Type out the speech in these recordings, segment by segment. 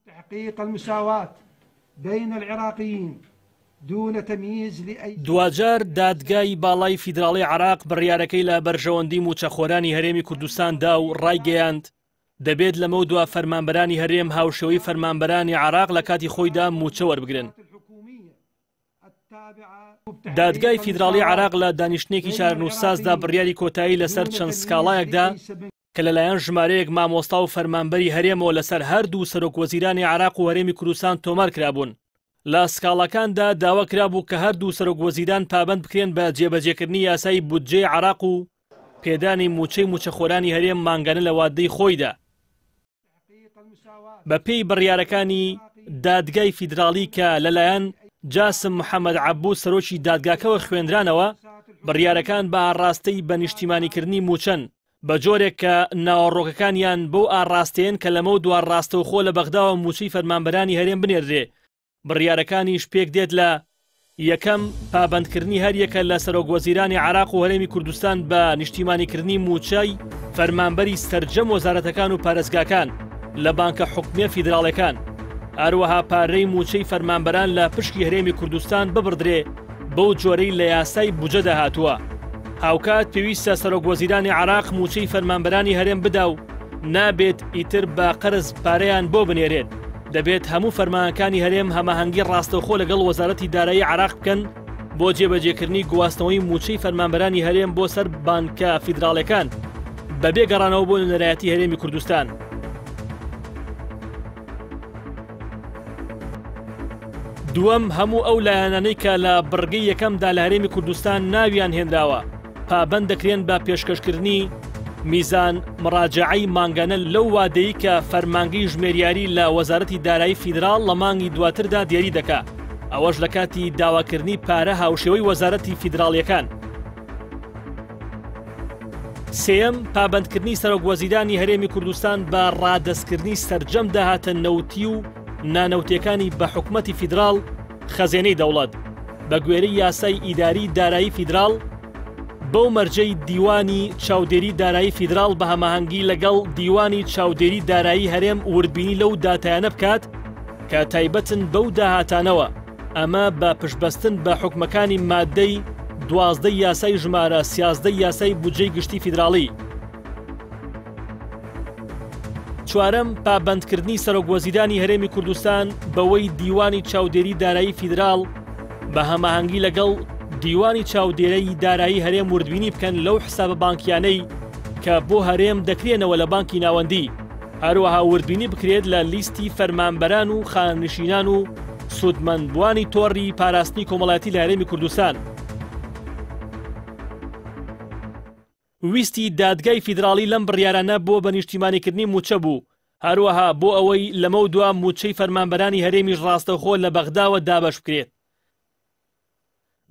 تحقیق المساواة بین العراقیین دون تمییز لأی. دواجار دادگای باڵای فیدراڵی عێراق بڕیارەکەی لە بەرژەوەندی مووچەخۆرانی هەرێمی کوردستان دا و ڕایگەیاند، دەبێت لەمەودوا فەرمانبەرانی هەرێم هاوشێوەی فەرمانبەرانی عێراق لە کاتی خۆیدا مووچە وەربگرن. دادگای فیدراڵی عێراق لە دانیشتنێکی چارەنووسسازدا بڕیاری کۆتایی لەسەر چەند سکاڵایەکدا کە لەلایەن ژمارەیەک مامۆستا و فەرمانبەری هەرێمەوە لەسەر هەردوو سەرۆکوەزیرانی عێراق و هەرێمی کوردستان تۆمار کرابوون. لە سکاڵاکاندا داوا کرابوو کە هەردوو سەرۆکوەزیران پابەند بکرێن بە جێبەجێکردنی یاسای بودجەی عێراق و پێدانی مووچەی مووچەخۆرانی هەرێم مانگانە لە وادەی خۆیدا. بەپێی بڕیارەکانی دادگای فیدراڵی کە لەلایەن جاسم محەمەد عەبود سەرۆکی دادگاکەوە خوێندرانەوە، بڕیارەکان بە ئاڕاستەی بە نیشتیمانیکردنی مووچەن، بە جۆرێک کە ناوەڕۆکەکانیان بەو ئاڕاستەیەن کە لەمەودوا ڕاستەوخۆ لە بەغداوە مووچەی فەرمانبەرانی هەرێم بنێردرێ بڕیارەکانیش پێکدێت لە، یەکەم، پابەندکردنی هەریەکە لە سەرۆکوەزیرانی عێراق و هەرێمی کوردستان بە نیشتیمانیکردنی مووچەی فەرمانبەری سەرجەم وەزارەتەکان و پارێزگاکان لە بانکە حکومییە فیدراڵیەکان، هەروەها پارەی مووچەی فەرمانبەران لە پشکی هەرێمی کوردستان ببڕدرێ بەو جۆرەی لە یاسای بودجەدا هاتووە. هاوکات پێویستە سەرۆکوەزیرانی عێراق مووچەی فەرمانبەرانی هەرێم بدا و نابێت ئیتر بە قەرز پارەیان بۆ بنێرێت، دەبێت هەموو فەرمانگەکانی هەرێم هەماهەنگی ڕاستەوخۆ لەگەڵ وەزارەتی دارایی عێراق بکەن بۆ جێبەجێکردنی گواستنەوەی مووچەی فەرمانبەرانی هەرێم بۆ سەر بانکە فیدراڵیەکان بەبێ گەڕانەوە بۆ نوێنەرایەتی هەرێمی کوردستان. دووەم، هەموو ئەو لایەنانەی کە لە بڕگەی یەکەمدا لە هەرێمی کوردستان ناویان هێنراوە، پابەند دەکرێن بە پێشکەشکردنی میزان مڕاجەعەی مانگانە لەو وادەی کە فەرمانگەی ژمێریاری لە وەزارەتی دارایی فیدراڵ لە مانگی دواتردا دیاری دەکا، ئەوەش لە کاتی داواکردنی پارە هاوشێوەی وەزارەتی فیدراڵیەکان. سێیەم، پابەندکردنی سەرۆکوەزیرانی هەرێمی کوردستان بە ڕادەستکردنی سەرجەم داهاتە نەوتی و نانەوتیەکانی بە حکومەتی فیدراڵ، خەزێنەی دەوڵەت، بە گوێرەی یاسای ئیداری دارایی فیدراڵ، بەو مەرجەی دیوانی چاودێری دارایی فیدراڵ بە هەماهەنگی لەگەڵ دیوانی چاودێری دارایی هەرێم وردبینی لەو داتایانە بکات کە تایبەتن بەو داهاتانەوە، ئەمە بە پشتبەستن بە حوکمەکانی ماددەی 12 یاسای ژمارە 13 یاسای بودجەی گشتی فیدراڵی. چوارەم، پابەندکردنی سەرۆکوەزیرانی هەرێمی کوردستان بەوەی دیوانی چاودێری دارایی فیدراڵ بە هەماهەنگی لەگەڵ دیوانی چاودێریی دارایی هەرێم وردبینی بکەن لەو حسابە بانکیانەی کە بۆ هەرێم دەکرێنەوە لە بانکی ناوەندی، هەروەها وردبینی بکرێت لە لیستی فەرمانبەران و خانەنشینان و سوودمەندبووانی تۆڕی پاراستنی کۆمەڵایەتی لە هەرێمی کوردستان. ویستی دادگای فیدراڵی لەم بڕیارانە بۆ بەنیشتیمانیکردنی مووچە بوو، هەروەها بۆ ئەوەی لەمەودوا مووچەی فەرمانبەرانی هەرێمیش ڕاستەوخۆ لە بەغداوە دابەش بکرێت.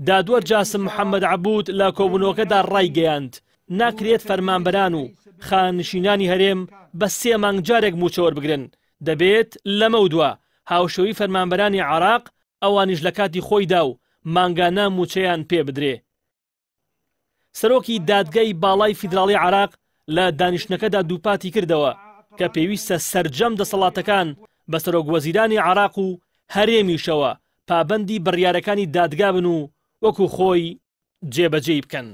دادوەر جاسم محەمەد عەبود لە کۆبوونەوەکەدا ڕایگەیاند، ناکرێت فەرمانبەران و خانەنشینانی هەرێم بە سێ مانگ جارێک مووچە وەربگرن، دەبێت لەمەودوا هاوشێوەی فەرمانبەرانی عێراق ئەوانیش لە کاتی خۆیدا و مانگانە مووچەیان پێ بدرێ. سەرۆکی دادگای باڵای فیدراڵی عێراق لە دانیشتنەکەدا دووپاتی کردەوە کە پێویستە سەرجەم دەسەڵاتەکان بە سەرۆکوەزیرانی عێراق و هەرێمیشەوە پابەندی بڕیارەکانی دادگا بن و وەکو خۆی جێبەجێی بکەن.